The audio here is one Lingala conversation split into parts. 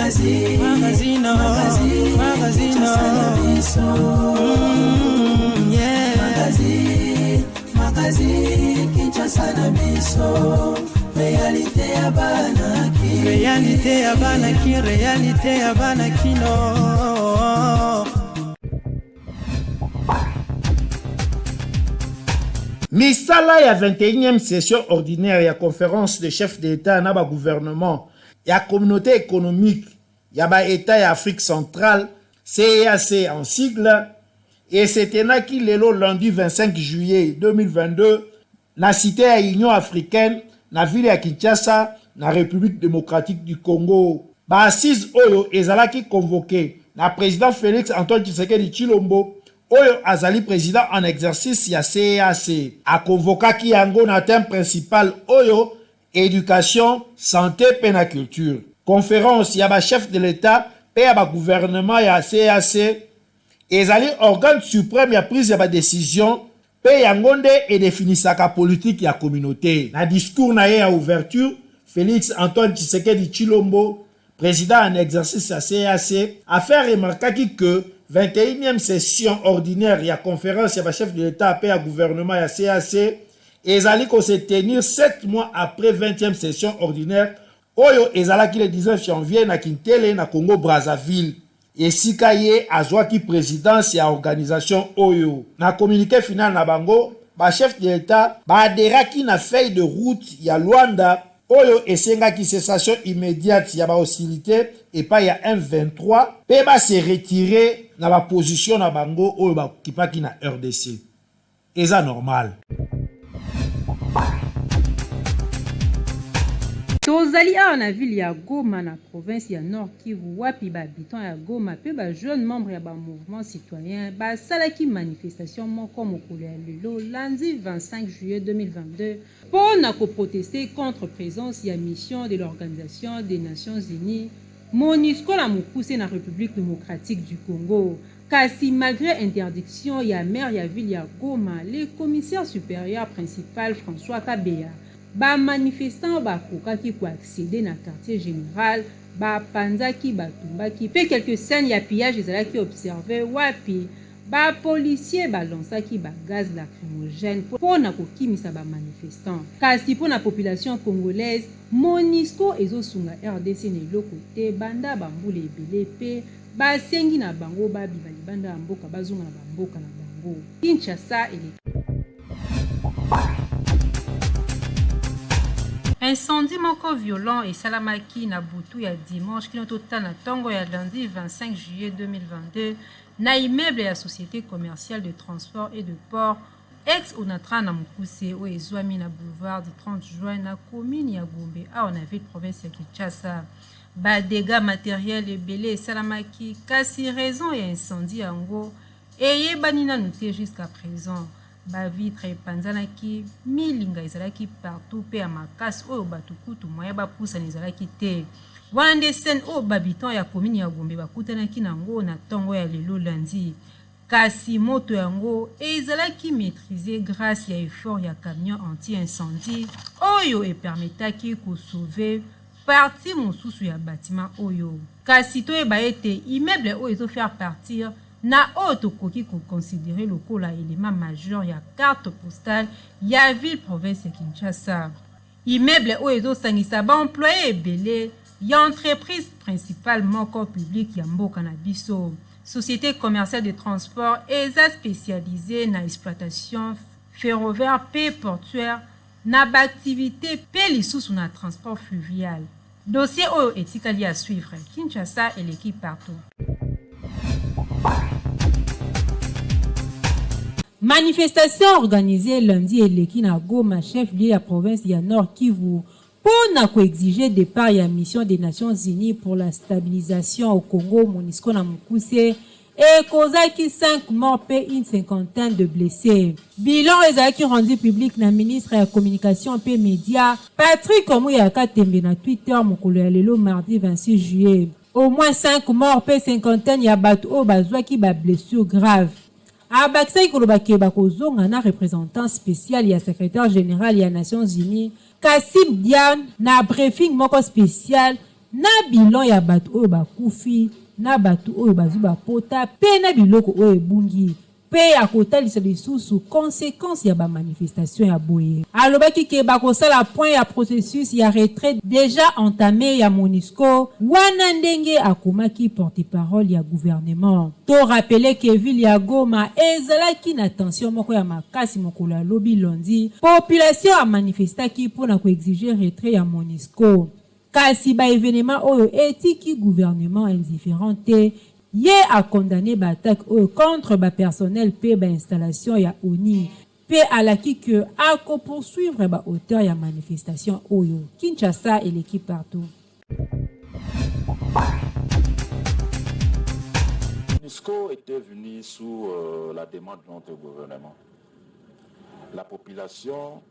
Magazine, magazine, magazine, magazine, yeah. Magazine, magazine, Kinshasa na biso. Réalité ya bana ki. Réalité ya bana ki, réalité ya bana kino. Misala ya 21e session ordinaire ya conférence de chefs d'État na ba gouvernement ya communauté économique ya ba États ya Afrique centrale CEAC en sigle esetenaki lelo lundi 25 juillet 2022 na cité ya Union africaine na ville ya Kinshasa na République démocratique du Congo. Ba assises oyo ezalaki convoqué na président Félix Antoine Tshisekedi Tshilombo oyo azali président en exercice ya CEAC. Akonvokaki yango na thème principal oyo éducation, santé mpe na culture. Conférence ya bachef de l'État mpe ya bagouvernement ya CEAC ezali organe suprême ya prise ya badécision mpe yango nde edefinisaka politique ya communauté. Na discours na ye ya ouverture, Félix Antoine Tshisekedi Tshilombo, président en exercice ya CEAC, afaire remarkaki que 21e session ordinaire ya conférence ya bachef de l'État mpe ya gouvernement ya CEAC ezali kose tenir 7 mois après 20e session ordinaire oyo ezalaki le 19 janvier na Kintele na Congo Brazzaville, esika ye azwaki présidence ya organisation oyo. Na communiqué final na bango, bachef de l'État baadheraki na feuille de route ya Luanda oyo esengaki cessation immédiate ya bahostilité epai ya M23 mpe base retirer na baposition na bango oyo bakipaki na RDC. Eza normal. Tozali awa na ville ya Goma na province ya Nord Kivu, wapi bahabitant ya Goma mpe bajeune membre ya bamouvement citoyen basalaki manifestation moko mokolo ya lelo lundi 25 juillet 2022 mpo na koprotester contre présence ya mission de l'Organisation des Nations Unies, MONUSCO na mokuse, na République démocratique du Congo. Kasi malgré interdiction ya maire ya ville ya Goma, le commissaire supérieur principal François Kabeya, bamanifestant bakokaki koaccéder na quartier général. Bapanzaki, batumbaki mpe quelques scènes ya pillage ezalaki observé, wapi bapolisier balansaki bagaz lacrymogène mpo na kokimisa bamanifestant. Kasi mpo na population congolaise, MONUSCO ezosunga RDC na eloko te banda bambula ebele, mpe basengi na bango babima libanda ya mboka, bazonga na bamboka na bango. Kinshasa eleki. Incendie moko violent esalamaki na butu ya dimanche kino totala na ntongo ya lundi 25 juillet 2022 na immeuble ya Société commerciale de transport et de port, ex Onatra na mokuse, oyo ezwami na boulevard du 30 juin na commune ya Gombe awa na ville province ya Kinshasa. Badégâts matériel ebele esalamaki, kasi raison ya incendie yango eyebani nanu te jusqu'à présent. Bavitre epanzanaki, milinga ezalaki partout mpe ya makasi oyo bato kutu moya bapusana ezalaki te. Wana nde scène oyo bahabitant ya commune ya Gombe bakutanaki nango na ntongo ya lelo lundi. Kasi moto yango ezalaki maîtrisé grâce ya effort ya camion anti-incendie oyo epermetaki kosauver partie mosusu ya bâtiment oyo. Kasi toyeba ete immeuble oyo ezofaire partir na oyo tokoki koconsidérer lokola élément majeur ya carte postale ya ville province ya Kinshasa, immeuble oyo ezosangisa baemploye ebele ya entreprise principale moko publique ya mboka na biso, Société commerciale de transport. Eza spécialisé na exploitation ferroviaire mpe portuaire, na baactivité mpe lisusu na transport fluvial. Dossier oyo etikali ya suivre. Kinshasa eleki partout. Manifestation organisée lundi eleki na Goma, chef-lieu ya province ya Nord Kivu, mpo na koexiger départ ya mission des Nations unies pour la stabilisation au Congo, MONUSCO na mokuse, ekozaki 5 morts mpe une cinquantaine de blessés. Bilan ezalaki rendu public na ministre ya communication mpe média Patrick Muyaya Tembe na Twitter mokolo ya lelo mardi 26 juillet. Au moins 5 morts mpe cinquantaine ya bato oyo bazwaki bablessure grave. Abakisaki koloba ke bakozonga na représentant spécial ya secrétaire général ya Nations unies, Khassim Diagne, na briefing moko spécial. na bilan ya bato oyo bakufi, na bato oyo bazwi bapota mpe na biloko oyo ebungi mpe akotalisa lisusu consequence ya ba manifestation ya boye. Alobaki ke bakosala point ya processus ya retrait dejà entame ya Monusco, wana ndenge akomaki porte-parole ya gouvernement. To rappeler que ville ya Goma ezalaki na tension moko ya makasi mokolo ya lobi lundi, population a manifestaki mpo na ko exiger retrait ya Monusco. Kasi ba evenements oyo etiki gouvernement indifferent te, ye a condamner ba attaques oyo contre ba personnels mpe ba installations ya onu mpe alaki que ako poursuivre ba auteurs ya manifestation oyo. Kinshasa eleki partout. Monusco était venu sous euh, la demande de notre gouvernement. La population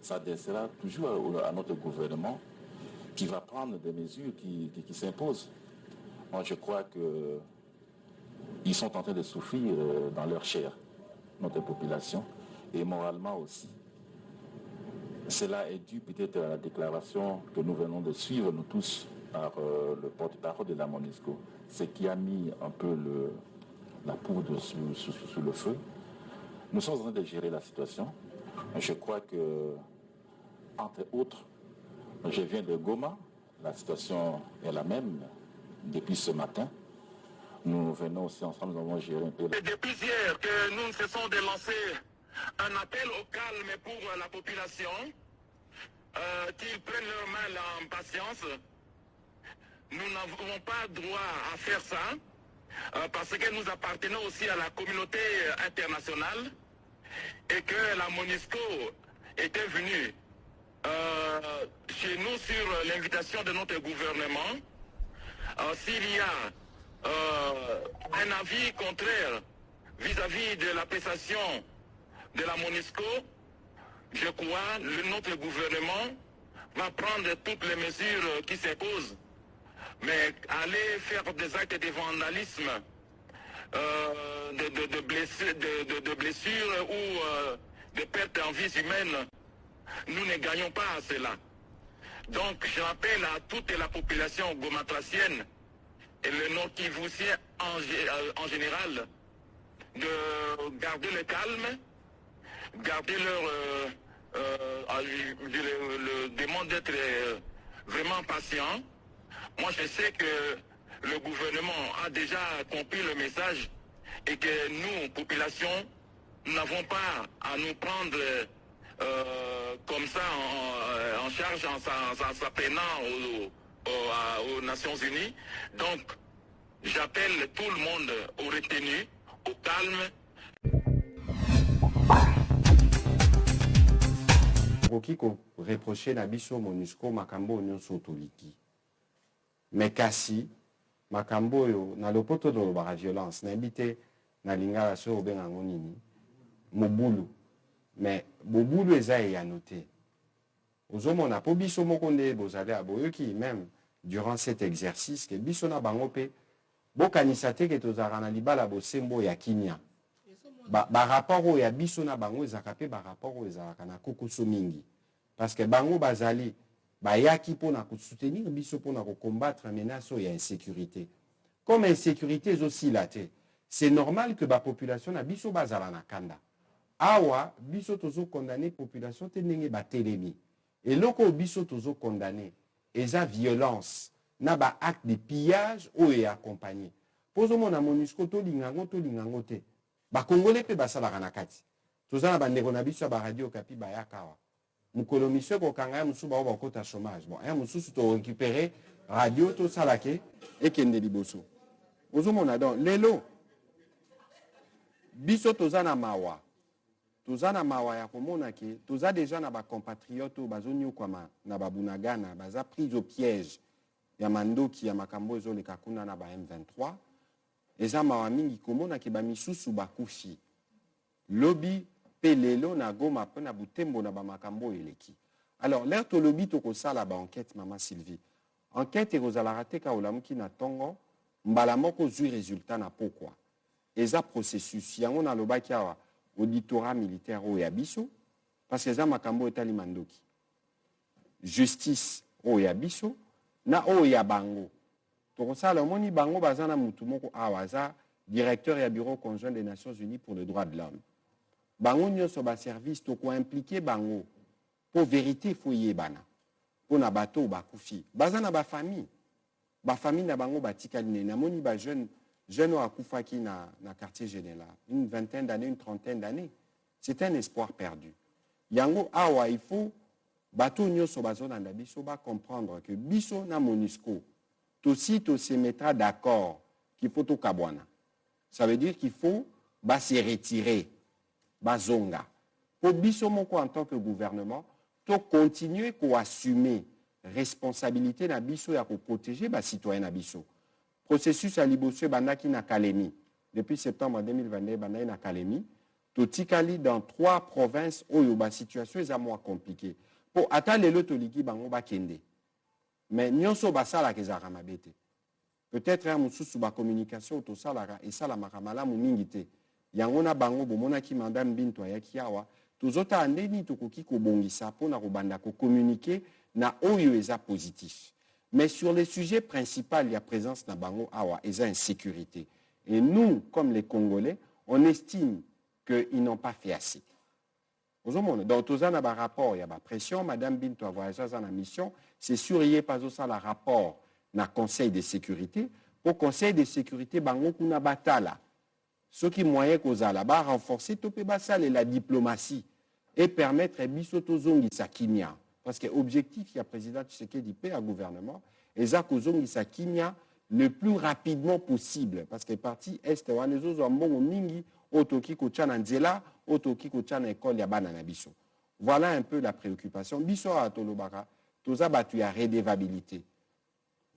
s'adressera toujours à, notre gouvernement qui va prendre des mesures qui, qui, s'imposent. Moi, je crois que ils sont en train de souffrir euh, dans leur chair, notre population, et moralement aussi. Cela est dû peut-être à la déclaration que nous venons de suivre, nous tous, par euh, le porte-parole de la MONUSCO, ce qui a mis un peu le, la poudre sous, le feu. Nous sommes en train de gérer la situation. Je crois que, entre autres, je viens de Goma, la situation est la même depuis ce matin. Nous venons aussi ensemble, nous avons géré un peu. Depuis hier que nous ne cessons de lancer un appel au calme pour la population, euh, qu'ils prennent leur mal en patience. Nous n'avons pas droit à faire ça, euh, parce que nous appartenons aussi à la communauté internationale et que la MONUSCO était venue euh, chez nous sur l'invitation de notre gouvernement. S'il y a un avis contraire vis-à-vis de la prestation de la MONUSCO, je crois que notre gouvernement va prendre toutes les mesures qui s'imposent. Mais aller faire des actes de vandalisme, euh, de, de, blessures, ou euh, de pertes en vies humaines, nous ne gagnons pas à cela. Donc j'appelle à toute la population gomatracienne et le nord kivucien en, euh, en général de garder le calme, garder leur... Euh, euh, je le, demande d'être euh, vraiment patient. Moi, je sais que le gouvernement a déjà compris le message et que nous, population, nous n'avons pas à nous prendre comme ça en, charge en s'apprenant aux, aux, Nations Unies. Donc, j'appelle tout le monde au retenu, au calme. Okoki ko reprocher na biso Monusco makambo oyo nionso toliki mais kasi makambo oyo na lopoto tolobaka violence nayebi te na lingala soki obenga yango nini mobulu mais bobulu eza eyano te Ozomona po biso moko nde bozali awa boyoki meme durant cet exercice que biso na bango pe bokanisa te que tozalaka na libala bosembo ya kimia. Ba ba rapport oyo ya biso na bango ezalaka pe ba rapport oyo ezalaka na kokoso mingi parce que bango bazali bayaki pona ko soutenir biso pona ko combattre menace oyo ya insecurite. Comme insecurite ezosila te c'est normal que ba population na biso bazala na kanda. Awa biso tozo condamne population te ndenge ba telemi. Eloko oyo biso tozo condamne eza violence na ba actes de pillage oyo e accompagne. Po ozo mona monusco tolinga yango tolinga yango te ba congolais pe basalaka na kati. Toza na ba ndeko na biso ya ba radio okapi bayaka awa mokolo miso ekokanga ya mosusu bango bakota chomage bon ya mosusu to recuperer radio tosala ke ekende liboso. Ozo mona donc lelo Biso toza na mawa, toza na mawa ya komona ke toza dejà na ba compatriotes oyo bazo niokwama na ba Bunagana, baza pris au piège ya mandoki ya makambo oyo ezoleka kuna na ba M23. Eza mawa mingi komona ke ba misusu bakufi lobi pe lelo na Goma pe na Butembo na ba makambo oyo eleki. Alors l'heure tolobi tokosala ba enquetes mama Sylvie, enquete ekozalaka te kaka olamuki na tongo mbala moko ozui resultat na pokwa. Eza processus yango nalobaki awa auditorat militaire oyo ya biso parce que eza makambo oyo etali mandoki, justice oyo ya biso. Na oyo ya bango. Tokosala, omoni bango baza na mutu moko awa aza directeur ya bureau conjoint des Nations Unies pour le droit de l'homme. Bango nionso ba services toko impliquer bango po verite faut eyebana pona bato oyo bakufi. Baza na ba famille. Ba famille na bango batikali nini? Namoni ba jeune jeune oyo akufaki na na quartier Genela, une vingtaine d'annees, une trentaine d'annees. C'est un espoir perdu. Yango awa il faut bato oyo nionso bazolanda biso ba comprendre que biso na Monusco tosi to se mettra d'accord qu'il faut tokabwana. Ça veut dire qu'il faut ba se retirer, bazonga. Po biso moko en tant que gouvernement to continuer ko assumer responsabilite na biso ya ko proteger ba citoyens na biso. Processus ya liboso ebandaki na Kalemi. Depuis septembre 2022 ebandaki na Kalemi. Totikali dans trois provinces oyo ba situations eza mua compliquer. Po ata lelo tolingi bango bakende mais nionso oyo basalaka ezalaka mabe te. Peut-etre ya mosusu ba communication oyo tosalaka esalamaka malamu mingi te. Yango na bango bomonaki madame Bintu ayaki awa, tozotala nde nini tokoki kobongisa pona kobanda ko communiquer na oyo eza positif. Mais sur le sujet principal ya presence na bango awa eza insecurite et nous comme les congolais on estime que ils n'ont pas fait assez. Ozomona? Donc toza na ba rapport ya ba pression, madame Bintu a voyage aza na mission, c'est sur ye pe azosala rapport na conseil de securite po conseil de securite bango kuna batala soki moyen ekozala ba renforcer to pe basalela diplomatie e permettre biso tozongisa kimia parce que objectif ya president Tshisekedi pe ya gouvernement eza kozongisa kimia le plus rapidement possible parce que partie est wana ezozwa mbongo mingi oyo tokoki kotia na nzela, oyo tokoki kotia na ecole ya bana na biso. Voilà un peu la preoccupation. Biso awa tolobaka toza batu ya redevabilite.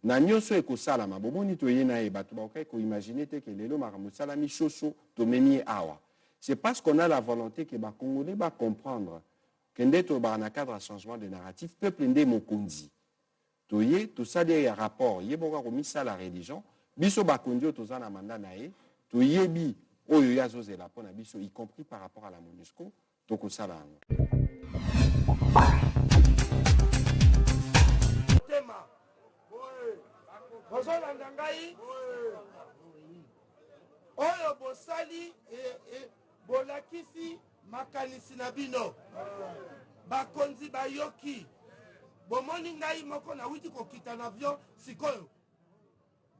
Na nioso ekosalama, bomoni toye na ye, batu bakokaki ko imaginer te que lelo makambo esalami shosho tomemi ye awa. C'est parce qu'on a la volonte que ba congolais ba comprendre que nde tolobaka na cadre ya changement de narratif, peuple nde mokonzi. Toye tosali ye rapport, ye moko akomisala religion, biso bakonzi oyo toza na mandat na ye, toyebi oyo ye azozela mpo na biso, y compris par rapport à la monusco, tokosala yango. Motema. Bozolanda ngai? Oyo bosali e, e, bolakisi makanisi na bino. Bakonzi bayoki. Bomoni ngai moko nawuti kokita na avion sikoyo.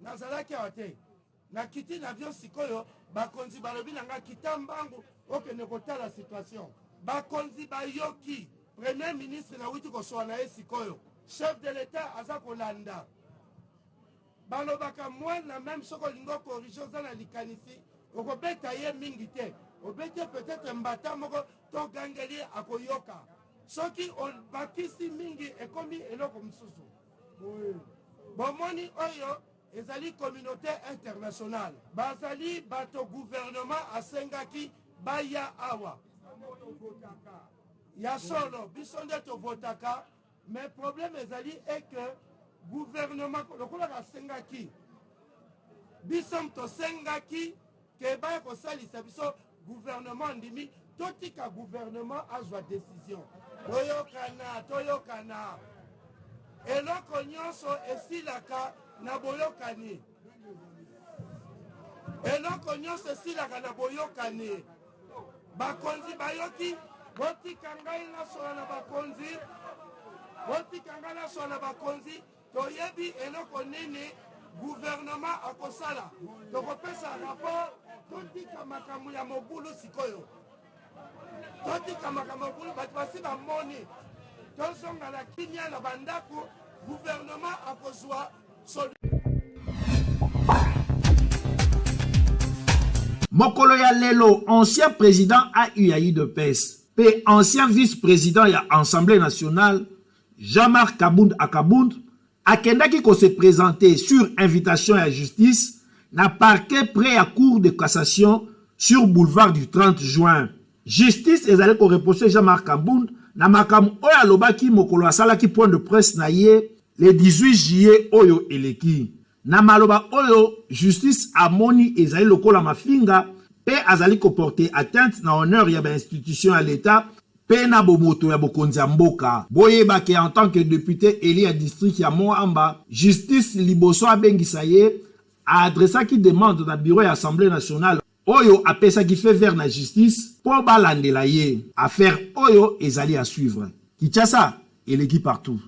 Nazalaki awa te. Nakiti na avion sikoyo, bakonzi balobi na ngai kita mbangu okende kotala situation. Bakonzi bayoki. Premier ministre nawuti koswana na ye sikoyo. Chef de l'Etat aza kolanda. Balobaka mwana meme soki olingi okorige oza na likanisi okobeta ye mingi te, obeti ye peut-être mbata moko to ogangeli ye akoyoka. Soki obakisi mingi ekomi eloko mosusu. Bomoni oyo ezali communauté internationale, bazali bato gouvernement asengaki baya awa. Ya solo biso nde tovotaka, mais problème ezali est que gouvernement lokola basengaki biso tosengaki ke baya kosalisa biso, gouvernement andimi totika gouvernement azwa decision. Toyokana, toyokana, eloko nyonso esilaka na boyokani, eloko nyonso esilaka na boyokani. Bakonzi bayoki, botika ngai nasola na bakonzi, botika ngai nasola na bakonzi. Toyebi eloko nini gouvernement akosala, tokopesa rapport. Totika makambo ya mobulu sikoyo, totika makambo ya mobulu, bato basi bamoni. Tozonga na kimia na bandako, gouvernement akozwa Mokolo ya lelo, ancien president AU ya udps mpe ancien vice-president ya Assemblee nationale, Jean-Marc Kabund a Kabund, akendaki ko se presenter sur invitation ya justice na parquet près ya cour de cassation sur boulevard du 30 juin. Justice ezali ko reprocher Jean-Marc Kabund na makambo oyo alobaki mokolo asalaki point de presse na ye le 18 juillet oyo eleki. Na maloba oyo justice amoni ezali lokola mafinga mpe azali ko porter atteinte na honneur ya ba institutions ya l'Etat. Mpe na bomoto ya bokonzi ya mboka. Boyeba ke en tant que depute elu ya district ya Mont Amba, justice liboso abengisa ye, a adressaki demande na bureau ya Assemblee nationale oyo apesaki feu vert na justice mpo balandela ye. Affaire oyo ezali à suivre. Kinshasa eleki partout.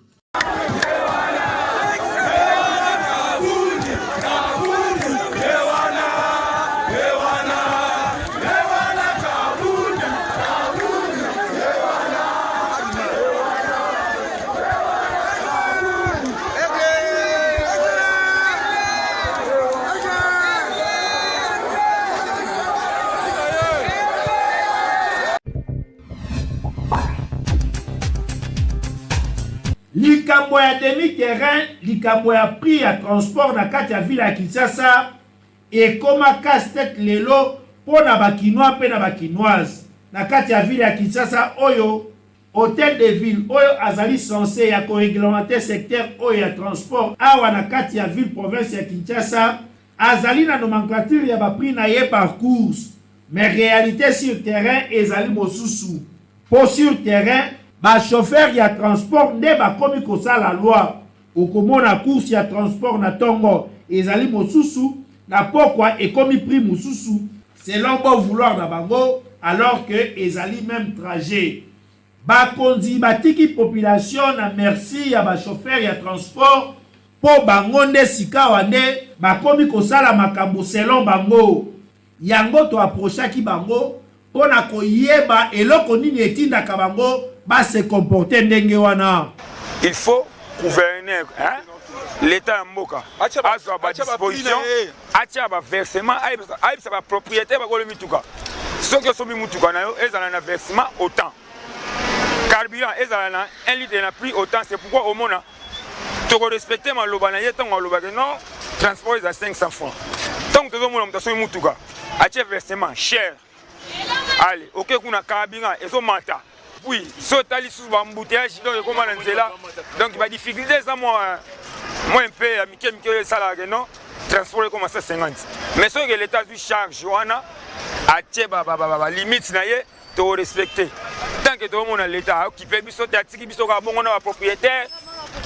Likambo ya demi terrain, likambo ya prix ya transport na kati ya ville ya Kinshasa ekoma casse tete lelo mpo na ba kinois mpe na ba kinoises na kati ya ville ya Kinshasa oyo Hotel de ville oyo azali cense ya ko reglementer secteur oyo ya transport awa na kati ya ville province ya Kinshasa azali na nomenclature ya ba prix na ye par course mais realite sur terrain ezali mosusu po sur terrain ba chauffeurs ya transport nde bakomi kosala loi. Okomona course ya transport na tongo ezali mosusu, na pokwa ekomi prix mosusu selon bon vouloir na bango alors que ezali meme trajet. Bakonzi batiki population na merci ya ba chauffeurs ya transport po bango nde sikawa nde bakomi kosala makambo selon bango. Yango to approchaki bango mpo na koyeba eloko nini etindaka bango ba se comporter ndenge wana. Il faut gouverneur hein? L'etat ya mboka azwa ba disposition, atia ba versement, ayebisa ba propriétaire bakolo mituka, soki osombi mutuka na yo ezala na versement autant, carburant ezala na 1 litre na prix autant. C'est pourquoi omona toko respecter maloba na ye ntango alobaki non transport eza 500 francs. Ntango tozomona moto asombi mutuka atie versement cher, ale oke kuna carburant ezomata, puis so otali lisusu ba embouteillage donc ekoma na nzela, donc ba difficulté eza mwa mwa mpe ya mike mike oyo esalaka ke non transport ekoma 150. Mais soki l'etat azwi charge wana atie ba limite na ye, to respecter. Tant que tozomona l'etat aokipe biso te, atiki biso kaka bongo na ba propriétaire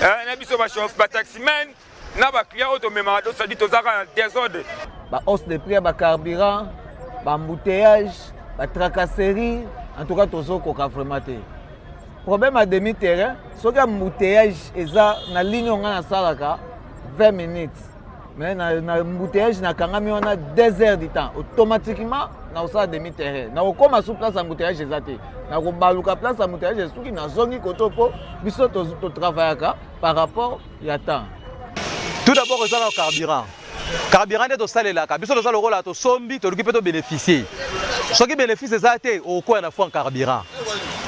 na biso ba chauffeur, ba taximan na ba client oyo tomemaka, tosadi toza kaka na désordre. Ba hausse de prix ya ba carburant, ba embouteillage, ba tracasserie, en tout cas tozokoka vraiment te. Problème ya demi terrain, soki embouteillage eza na ligne oyo ngai nasalaka 20 minutes, mais na embouteillage nakangami wana 2 heures du temps, automatiquement nakosala demi terrain, nakokoma sur place embouteillage eza te, nakobaluka place embouteillage esuki, nazongi koto mpo biso totravayaka par rapport ya temps. Tout d'abord eza na carburant. Carburant nde tosalelaka biso, toza lokola tosombi, toluki mpe tobénéficie. Soki bénéfice eza te, okokwea na fond carburant.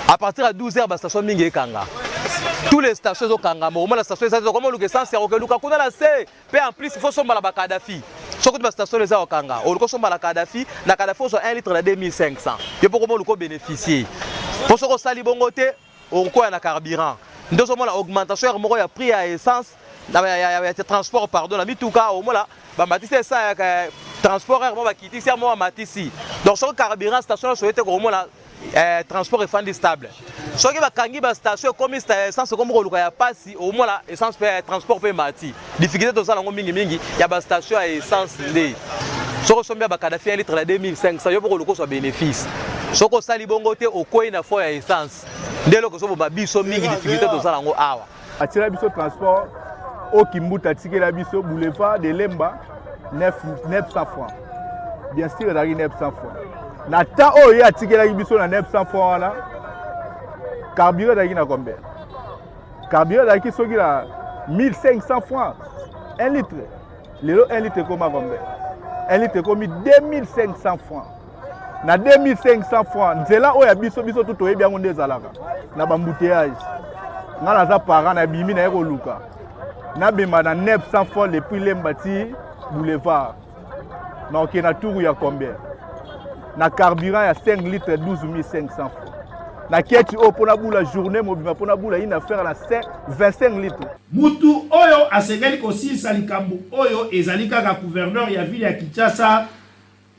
À partir ya 12 heures bastation mingi ekanga, tous les stations ezokangama. Okomona station eza te, okoma oluka essence ya kokeluka kuna na se. Mpe en plus il faut somba na bakadafi. Soki bastation eza kokanga, oluka osomba na Kadafi, na Kadafi ozwa 1 litre na 2500, yo mpo koma oluka obénéficie. Mpo soki osali bongo te, okokwea na carburant. Nde ozomona augmentation moko ya prix ya essence ya transport, pardon, na mituka. Omona bamatisi esa ya transport moko, bakitisi ya moko, bamatisi. Donc soki carburant station nyonso ete komona transport efandi stable. Soki bakangi bastation, ekomi essence ekomi koluka ya pasi, omona essence mpe transport mpe emati. Difficulté tozala yango mingimingi ya bastation ya essence nde soki osombi ya bakadafi ya litre na 2500, yo mpo koluka ozwa bénéfice. Soki osali bongo te, okwei na fond ya essence. Nde eloko ezoboma biso mingi, difficulté tozala yango awa. Atiela biso transport oyo Kimbuta atikela biso boulevard de Lemba 900 francs. Bien sûr ezalaki 900 francs na temps oyo ye atikelaki biso na 900 francs wana. Carburant ezalaki na combien? Carburant ezalaki soki na 1500 francs 1 litre. Lelo 1 litre ekoma combien? 1 litre ekomi 2500 francs. Na 2500 francs, nzela oyo ya biso, biso tu toyebi yango nde ezalaka na bambouteillage. Ngai naza parent, nabimi naye koluka nabema na 900 francs depuis Lemba ti boulevard, naokende na tour ya combien? Na carburant ya 5 litres 12500 francs. Na keti oyo mpo nabula journée mobimba, mpo nabula une affaire na 25 litres. Mutu oyo asengeli kosilisa likambo oyo ezali kaka gouverneur ya ville ya Kinshasa,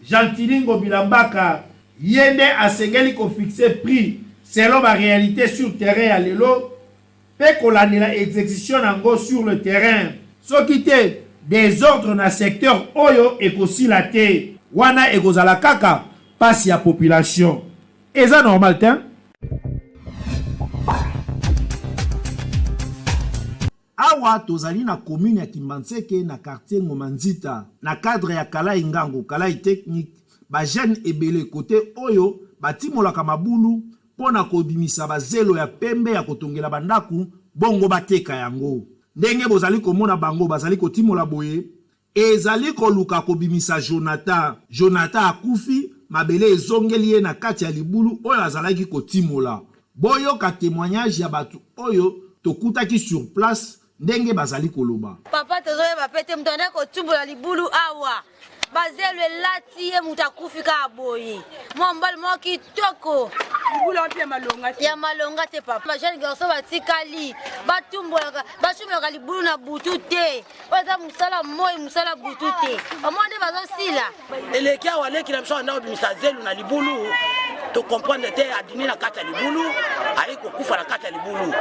Gentiny Ngobila Mbaka. Ye nde asengeli ko fixer prix. selon ba realites sur terrain ya lelo pe kolandela execution na yango sur le terrain. Soki te, desordre na secteur oyo ekosila te. Wana ekozala kaka pasi ya population. Eza normal tein? Awa tozali na commune ya Kimbanseke na quartier Ngoma Nzita na cadre ya Kalayi Ngango, Kalayi Technique, ba jeunes ebele cote oyo batimolaka mabulu mpo na kobimisa ba zelo ya pembe ya kotongela ba ndaku bongo bateka yango. Ndenge bozali komona bango bazali kotimola boye, Ezali koluka kobimisa Jonathan. Jonathan akufi, mabele ezongeli ye na kati ya libulu oyo azalaki kotimola. Boyoka temoignage ya batu oyo tokutaki sur place ndenge bazali koloba. Papa tozoyeba pe te moto andaki kotumbola libulu awa bazelu elati ye moto akufi kaka boye mwa mobali moko kitoko libulu wapi ya malonga te ya malonga te papa ba jeune garçon batikali batumbolaka batumbolaka libulu na butu te oyo eza mosala moi mosala butu te omoi nde bazosila eleki awa leki na biso anda obimisa zelu na libulu tocomprendre te adini na kati ya libulu aye kokufa na kati ya libulu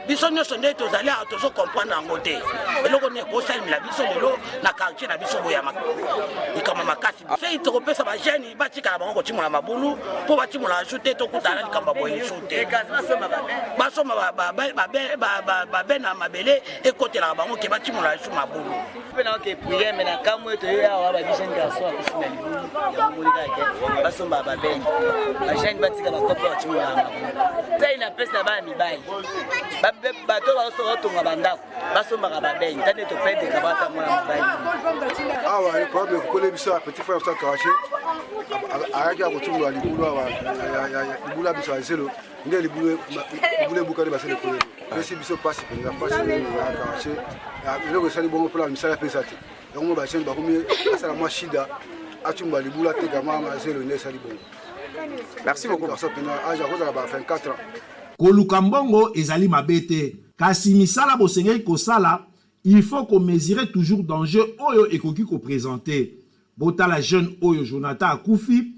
biso nyonso nde tozali awa tozo comprendre yango te eloko nini ekosalemela biso lelo na quartier na biso boya likambo makasi sei tokopesa bajeune batikala bango kotimola mabulu mpo batimola ajour te tokutana likambo ya boye lisusu te basomba babe na mabele ekotelaka bango ke batimola ajour mabulu mpe na oke priere me na kamwe toye awa ba jeune garçon akufi na libulu yango moni kaka ke basomba babene bajeune batika bakope batimola mabulu tai na pesi na bana mibali bato baotonga bandako basombaka babene tande topedeka bata mwana mobali awa problème ekokoli biso ya petit frère sa carache ayaki ya kotumbola libulu awa libulu ya biso ya zelo nde libulu ebukani basele ekoleli pesi biso mpasi mpenza mpasi ya carache eloko esali bongo mpona misala mpe eza te yango mo bajeune bakomi asala mwa shida atumba libulu ateka mwa zelo nde esali bongo merci beaucoup garçon mpenza age akozala ba 24 ans Koluka mbongo ezali mabe te, kasi misala bosengeli kosala, il faut ko mesurer toujours danger oyo ekoki ko presenter. Botala jeune oyo Jonathan akufi,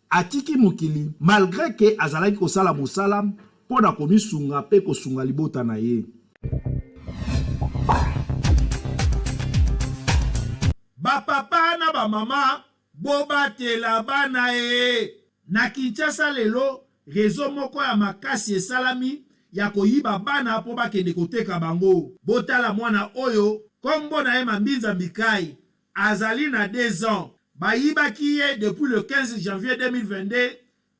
atiki mokili malgre que azalaki kosala mosala mpo na komisunga mpe kosunga libota na ye. Ba papa na ba mama bobatela bana ee! Na Kinshasa lelo, reseau moko ya makasi esalami ya koyiba bana mpo bakende koteka bango. Botala mwana oyo, kombo na ye Mambinza Mbikayi, azali na deux ans. Bayibaki ye depuis le 15 janvier 2022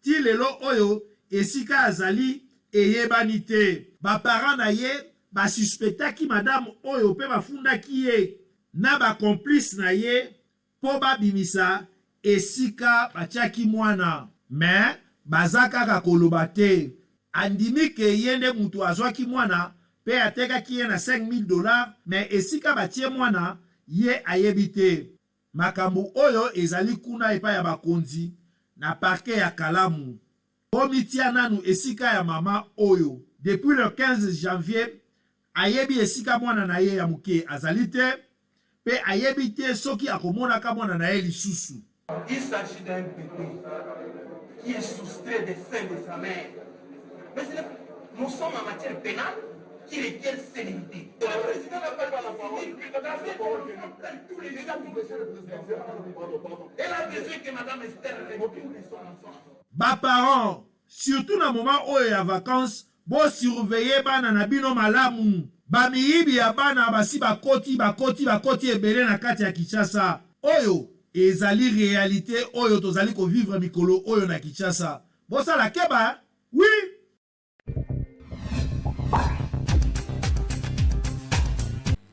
tii lelo oyo esika azali eyebani te. Ba parents na ye ba suspectaki madame oyo mpe bafundaki ye na ba complices na ye po ba bimisa esika batiaki mwana mais baza kaka koloba te andimi ke ye nde mutu azwaki mwana pe atekaki ye na 5000 dollars mais esika batie mwana ye ayebi te makambu oyo ezali kuna epai ya bakonzi na parquet ya kalamu bomitia nanu esika ya mama oyo depuis le 15 janvier ayebi esika mwana na ye ya muke azali te Pe ayebi te soki akomonaka mwana na ye lisusu. Il s'agit d'un bébé qui est soustrait des seins de sa mère. Mais nous sommes en matière pénale qui requiert sérénité. Le président n'a pas la parole. Tous les Elle a besoin que Madame Esther retourne son enfant. Ba parents, surtout na moment oyo ya vacances, Bo surveiller bana na bino malamu. Ba miyibi ya bana basi bakoti bakoti bakoti ebele na kati ya Kinshasa. Oyo ezali realite oyo tozali ko vivre mikolo oyo na Kinshasa. Bosala keba oui!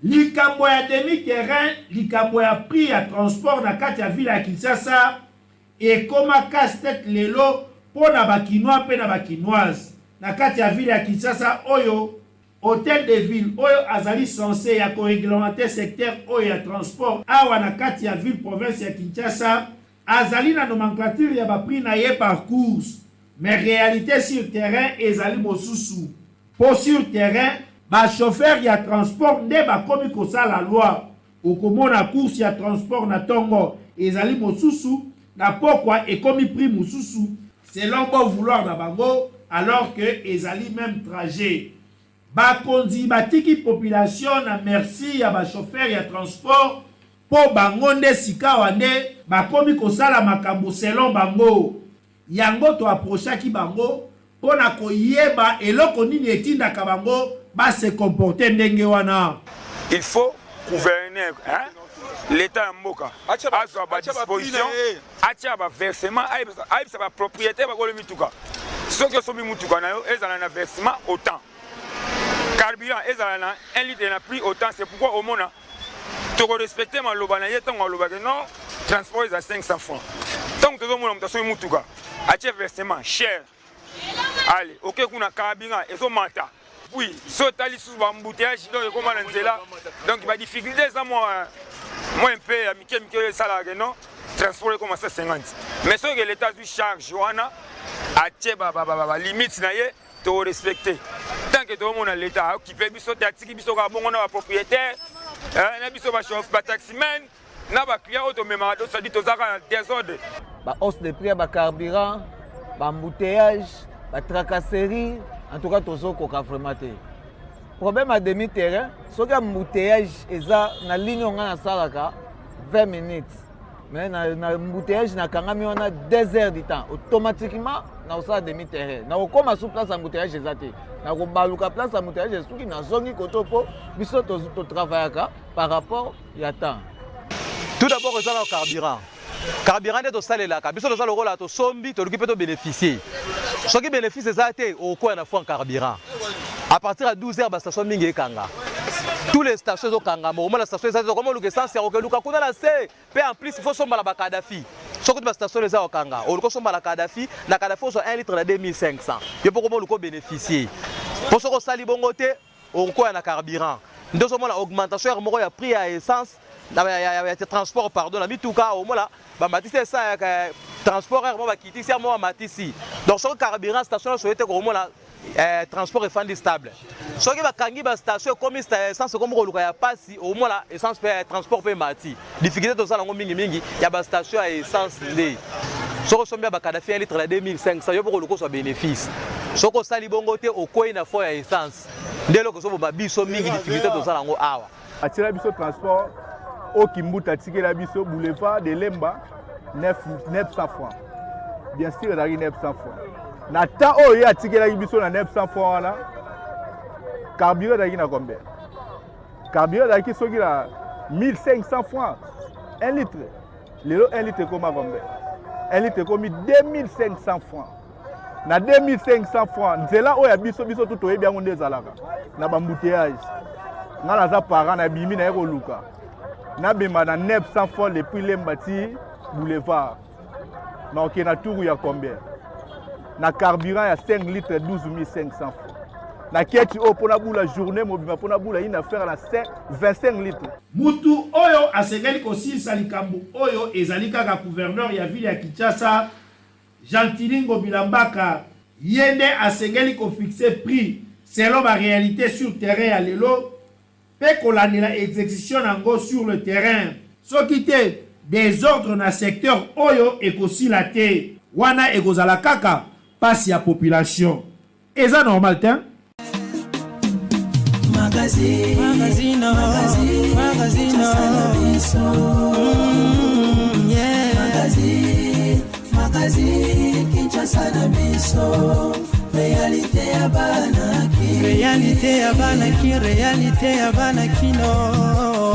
Likambo ya demi terrain, likambo ya prix ya transport na kati ya ville ya Kinshasa Ekoma casse tete lelo po na ba kinois pe na ba kinoises na kati ya ville ya Kinshasa oyo hotel de ville oyo azali cense ya ko reglementer secteur oyo ya transport awa na kati ya ville province ya Kinshasa azali na nomenclature ya ba prix na ye par course mais realite sur terrain ezali mosusu po sur terrain ba chauffeurs ya transport nde bakomi kosala loi. Okomona course ya transport na tongo ezali mosusu, na pokwa ekomi prix mosusu selon bon vouloir na bango. alors que ezali meme trajet. Bakonzi batiki population na merci ya ba chauffeurs ya transport mpo bango nde sikawa nde bakomi kosala makambo selon bango. Yango to approchaki bango mpo na koyeba eloko nini etindaka bango ba se comporter ndenge wana. Il faut gouverneur hein? L'etat ya mboka azwa ba disposition, atia ba versement, ayebisa ba propriétaire bakolo mituka, soki osombi mutuka na yo ezala na versement autant, carburant ezala na 1 litre na prix autant. C'est pourquoi omona toko respecter maloba na ye ntango alobaki non, transport eza 500 francs. Ntango tozomona moto asombi mutuka atie versement cher, ale oke kuna carburant ezomata, puis so otali lisusu baembouteillage, donc ekoma na nzela, donc badifficulté eza mwa mwa mpe ya mike mike oyo esalaka ke non, transport ekoma 150. Mais soki leta azwi charge wana, atie balimite na ye, torespecte. Tant que toomona leta aokipe biso te, atiki biso kaka bongo na bapropriétaire na biso, bataximen na baclient oyo tomemaka, tosadi tozaka na désordre. Ba hausse de prix ya bacarburant, baembouteillage, batracasserie, en tout cas tozokoka vraiment te. Problème ya demi terrain, soki embouteillage eza na ligne oyo ngai nasalaka 20 minutes, mais na embouteillage nakangami wana 2 heures du temps, automatiquement nakosala demi terrain, nakokóma sur place embouteillage eza te, nakobaluka place embouteillage esuki, nazongi koto, mpo biso totravaillaka par rapport ya temps. Tout d'abord eza na carburant. Carburant nde tosalelaka. Biso toza lokola tosombi, toluki mpe tobénéficie. Soki bénéfice eza te, okokwea na fond carburant. À partir ya 12 heures, bastation mingi ekanga, tous les stations ezokangama. Omona station eza te, okoma oluka essence ya kokeluka kuna na se. Mpe en plus il faut sombala bakadafi. Soki bastation eza kokanga, oluka osombala kadafi. Na kadafi ozwa 1 litre na 2500. Yo mpo koma oluka obénéficie, mpo soki osali bongo te, okokwea na carburant. Nde ozomona augmentation ya moko ya prix ya essence ya transport, pardon, na mituka. Omona bamatisi esa ya transport, heure moko bakitisi, heure moko bamatisi. Donc soki carburant station nyonso ye te, komona transport efandi stable. Soki bakangi bastation, ekomi essence ekomi koluka ya pasi, omona essence mpe transport mpe emati. Difficulté tozala yango mingimingi ya bastation ya essence nde soki osombi ya bakadafi 1 litre na 2500, yo mpo koluka ozwa bénéfice. Soki osali bongo te, okwei na fond ya essence. Nde eloko ezoboma biso mingi, difficulté tozala yango awa. Atiela biso transport oyo Kimbuta atikela biso, boulevard de Lemba, 900 francs. Bien sûr ezalaki 900 francs na temps oyo ye atikelaki biso. Na 900 francs wana, carburant ezalaki na combien? Carburant ezalaki soki na 1500 francs 1 litre. Lelo 1 litre ekoma combien? 1 litre ekomi 2500 francs. Na 2500 francs, nzela oyo ya biso, biso tu toyebi yango nde ezalaka na baembouteillage. Nga naza parent, nabimi naye koluka nabema na 900 francs depuis Lemba ti boulevard, naokende na tour ya combien? Na carburant ya 5 litre, 12500 francs. Na keti oyo mpona bula journée mobimba, mpona bula une affaire na 25 litres. Mutu oyo asengeli kosilisa likambo oyo ezali kaka gouverneur ya ville ya Kinshasa, Gentiny Ngobila Mbaka. Ye nde asengeli kofixe prix selon ba realites sur terrain ya lelo mpe kolandela execution na yango sur le terrain. Soki te, desordre na secteur oyo ekosila te. Wana ekozala kaka pasi ya population. Eza normal tein? Magazine, magazine, magazine, magazine, yeah. Magazine, magazine, Kinshasa na biso, réalité ya bana ki, réalité ya bana ki, réalité ya bana kino.